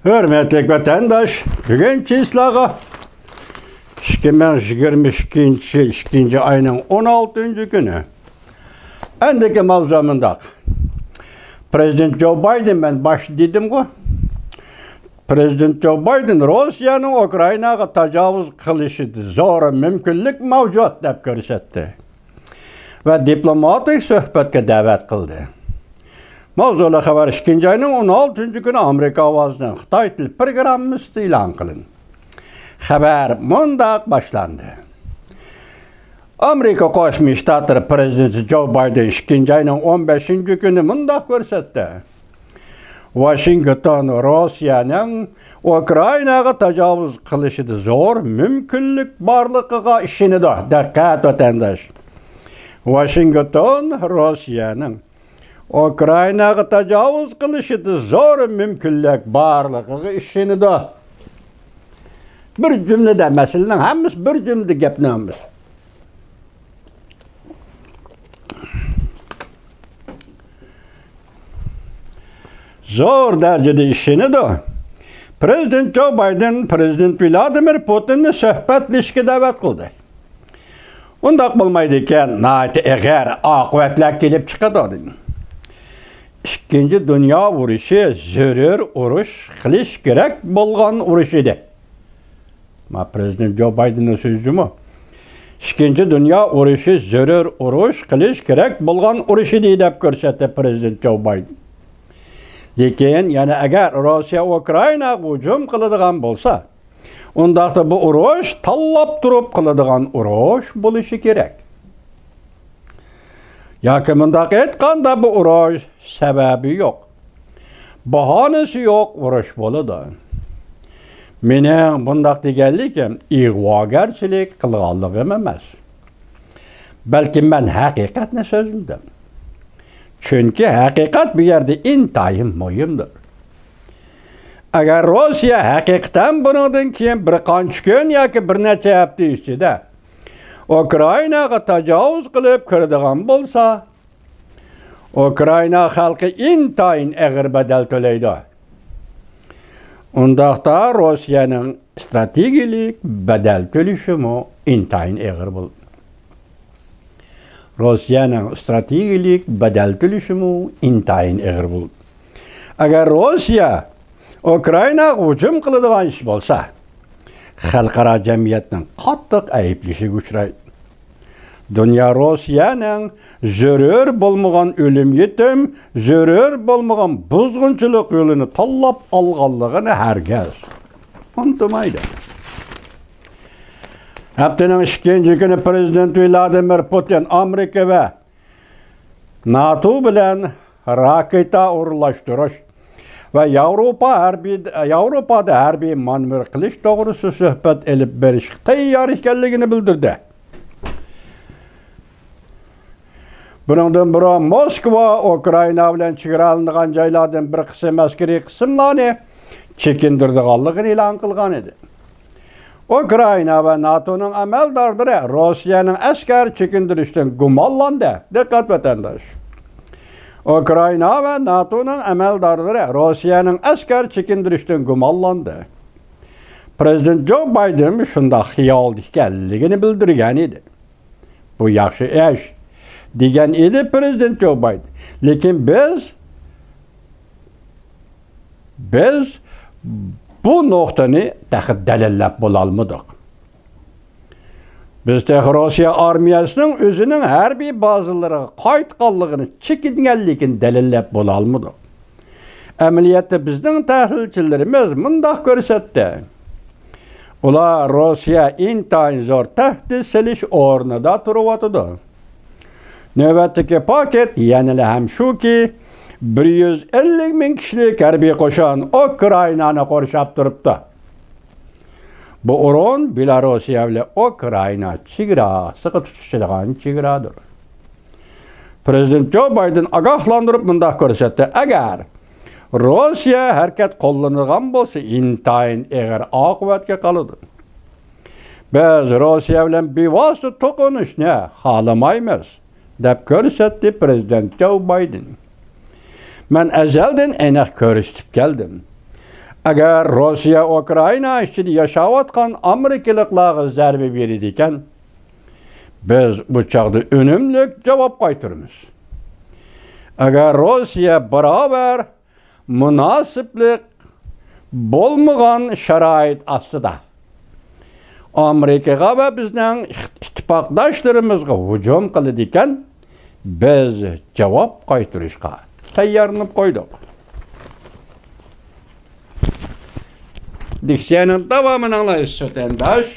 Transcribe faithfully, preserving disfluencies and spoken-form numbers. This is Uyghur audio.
ھۆرمەتلىك ۋەتەنداش، بۈگۈنكى سىلەرگە ئىككى مىڭ يىگىرمە ئىككىنچى يىل ئىككىنچى ئاينىڭ ئون ئالتىنچى كۈنى. ئەندىكى ماۋزۇ مۇنداق. پرېزىدېنت جو بايدېن، مەن باشتا دېدىمغۇ، پرېزىدېنت جو بايدېن روسىيەنىڭ ئۇكرائىناغا تاجاۋۇز قىلىشىدا زور مۇمكىنلىك مەۋجۇت دەپ كۆرسەتتى ۋە دىپلوماتىك سۆھبەتكە دەۋەت قىلدى. ماۋزۇلۇق خەۋەر ئىككىنچى ئاينىڭ ئون ئالتىنچى كۈنى ئامېرىكا ئاۋازىنىڭ خىتاي تىل پروگراممىسىدا ئېلان قىلىندى. خەۋەر مۇنداق باشلاندى. ئامېرىكا قوشما شتاتلىرى پرېزىدېنتى جو بايدېن ئىككىنچى ئاينىڭ ئون بەشىنچى كۈنى مۇنداق كۆرسەتتى. ۋاشىنگتون روسىيەنىڭ ئۇكرائىناغا تاجاۋۇز قىلىشىدا زور مۇمكىنلىك بارلىقىغا ئىشىنىدۇ. دىققەت، ۋەتەنداش! ۋاشىنگتون روسىيەنىڭ ئۇكرائىناغا تاجاۋۇز قىلىشىدا زور مۇمكىنلىك بارلىقىغا ئىشىنىدۇ. بىر جۈملىدە مەسىلىنىڭ ھەممىسى، بىر جۈملىدە گەپنىڭ ھەممىسى. زور دەرىجىدە ئىشىنىدۇ. پرېزىدېنت جو بايدېن پرېزىدېنت ۋلادىمىر پۇتىننى سۆھبەتلىشىشكە دەۋەت قىلدى. ئۇنداق بولمايدىكەن، ناھايىتى ئېغىر ئاقىۋەتلەر كېلىپ چىقىدۇ. ئىككىنچى دۇنيا ئۇرۇشى زۆرۈر ئۇرۇش قىلىش كېرەك بولغان ئۇرۇش ئىدى. ما، پرېزىدېنت جو بايدېننىڭ سۆزى جۇمۇ. ئىككىنچى دۇنيا ئۇرۇشى زۆرۈر ئۇرۇش قىلىش كېرەك بولغان ئۇرۇش ئىدى دەپ كۆرسەتتى پرېزىدېنت جو بايدېن. لېكىن يەنە ئەگەر روسىيە ئۇكرائىناغا ھۇجۇم قىلىدىغان بولسا، ئۇنداقتا بۇ ئۇرۇش تاللاپ تۇرۇپ قىلىدىغان ئۇرۇش بولۇشى كېرەك. ياكى مۇنداق ئېيتقاندا، بۇ ئۇرۇش سەۋەبى يوق، باھانىسى يوق ئۇرۇش بولىدۇ. مېنىڭ بۇنداق دېگەنلىكىم ئىغۋاگەرچىلىك قىلغانلىقىم ئەمەس. بەلكى مەن ھەقىقەتنى سۆزلىدىم. چۈنكى ھەقىقەت بۇ يەردە ئىنتايىن مۇھىمدۇر. ئەگەر روسىيە ھەقىقەتەن بۇنىڭدىن كېيىن بىر قانچە كۈن ياكى بىر نەچچە ھەپتە ئىچىدە ئۇكرائىناغا تاجاۋۇز قىلىپ كىرىدىغان بولسا، ئۇكرائىنا خەلقى ئىنتايىن ئېغىر بەدەل تۆلەيدۇ. ئۇنداقتا روسىيەنىڭ ئىستراتېگىيەلىك بەدەل تۆلىشىمۇ ئىنتايىن ئېغىر بولىدۇ. روسىيەنىڭ ئىستراتېگىيەلىك بەدەل تۆلىشىمۇ ئىنتايىن ئېغىر بولىدۇ. ئەگەر روسىيە ئۇكرائىناغا ھۇجۇم قىلىدىغان ئىش بولسا، خەلقئارا جەمئىيەتنىڭ قاتتىق ئەيىبلىشىگە ئۇچرايدۇ. دۇنيا روسىيەنىڭ زۆرۈر بولمىغان ئۆلۈم-يېتىم، زۆرۈر بولمىغان بۇزغۇنچىلىق يولىنى تاللاپ ئالغانلىقىنى ھەرگىز ئۇنتۇمايدۇ. ھەپتىنىڭ ئىككىنچى كۈنى پرېزىدېنت ۋلادىمىر پۇتىن ئامېرىكا ۋە ناتو بىلەن راكېتا ئورۇنلاشتۇرۇش ۋە ياۋروپا ھەربىي، ياۋروپادا ھەربىي مانېۋىر قىلىش توغرىسىدا سۆھبەت ئېلىپ بېرىشقا تەييار ئىكەنلىكىنى بىلدۈردى. بۇنىڭدىن بۇرۇن موسكۋا ئۇكرائىنا بىلەن چېگرالىنىدىغان جايلاردىن بىر قىسىم ئەسكىرىي قىسىملارنى چېكىندۈرىدىغانلىقىنى ئېلان قىلغان ئىدى. ئۇكرائىنا ۋە ناتونىڭ ئەمەلدارلىرى روسىيەنىڭ ئەسكەر چېكىندۈرۈشتىن گۇمانلاندى. دىققەت، ۋەتەنداش! ئۇكرائىنا ۋە ناتونىڭ ئەمەلدارلىرى روسىيەنىڭ ئەسكەر چېكىندۈرۈشتىن گۇمانلاندى. پرېزىدېنت جو بايدېن شۇنداق خىيالدا ئىكەنلىكىنى بىلدۈرگەن ئىدى. بۇ ياخشى ئىش، دېگەن ئىدى پرېزىدېنت جو بايدېن. لېكىن بىز، بىز بۇ نۇقتىنى تېخى دەلىللەپ بولالمىدۇق. بىز تېخى روسىيە ئارمىيەسىنىڭ ئۆزىنىڭ ھەربىي بازىلىرىغا قايتقانلىقىنى چېكىنگەنلىكىنى دەلىللەپ بولالمىدۇق. ئەمەلىيەتتە بىزنىڭ تەھلىلچىلىرىمىز مۇنداق كۆرسەتتى. ئۇلار روسىيە ئىنتايىن زور تەھدىت سېلىش ئورنىدا تۇرۇۋاتىدۇ. نۆۋەتتىكى پاكىت يەنىلا ھەم شۇكى، بىر يۈز ئەللىك مىڭ كىشىلىك ھەربىي قوشۇن ئۇكرائىنانى قورشاپ تۇرۇپتۇ. بۇ ئورۇن بېلاروسىيە بىلەن ئۇكرائىنا چېگراسىغا تۇتىشىدىغان چېگرادۇر. پرېزىدېنت جو بايدېن ئاگاھلاندۇرۇپ مۇنداق كۆرسەتتى: ئەگەر روسىيە ھەرىكەت قوللىنىدىغان بولسا، ئىنتايىن ئېغىر ئاقىۋەتكە قالىدۇ. بىز روسىيە بىلەن بىۋاسىتە توقۇنۇشنى خالىمايمىز، دەپ كۆرسەتتى پرېزىدېنت جو بايدېن. مەن ئەزەلدىن ئېنىق كۆرسىتىپ كەلدىم. ئەگەر روسىيە ئۇكرائىنا ئىچىدە ياشاۋاتقان ئامېرىكىلىقلارغا زەربە بېرىدىكەن، بىز بۇ چاغدا ئۈنۈملۈك جاۋاب قايتۇرىمىز. ئەگەر روسىيە باراۋەر مۇناسىپلىق بولمىغان شارائىت ئاستىدا ئامېرىكىغا ۋە بىزنىڭ ئىتتىپاقداشلىرىمىزغا ھۇجۇم قىلىدىكەن، بىز جاۋاب قايتۇرۇشقا تەييارلىنىپ قويدۇق. لېكسىيەنىڭ داۋامىنى ئاڭلايسىز، ۋەتەنداش.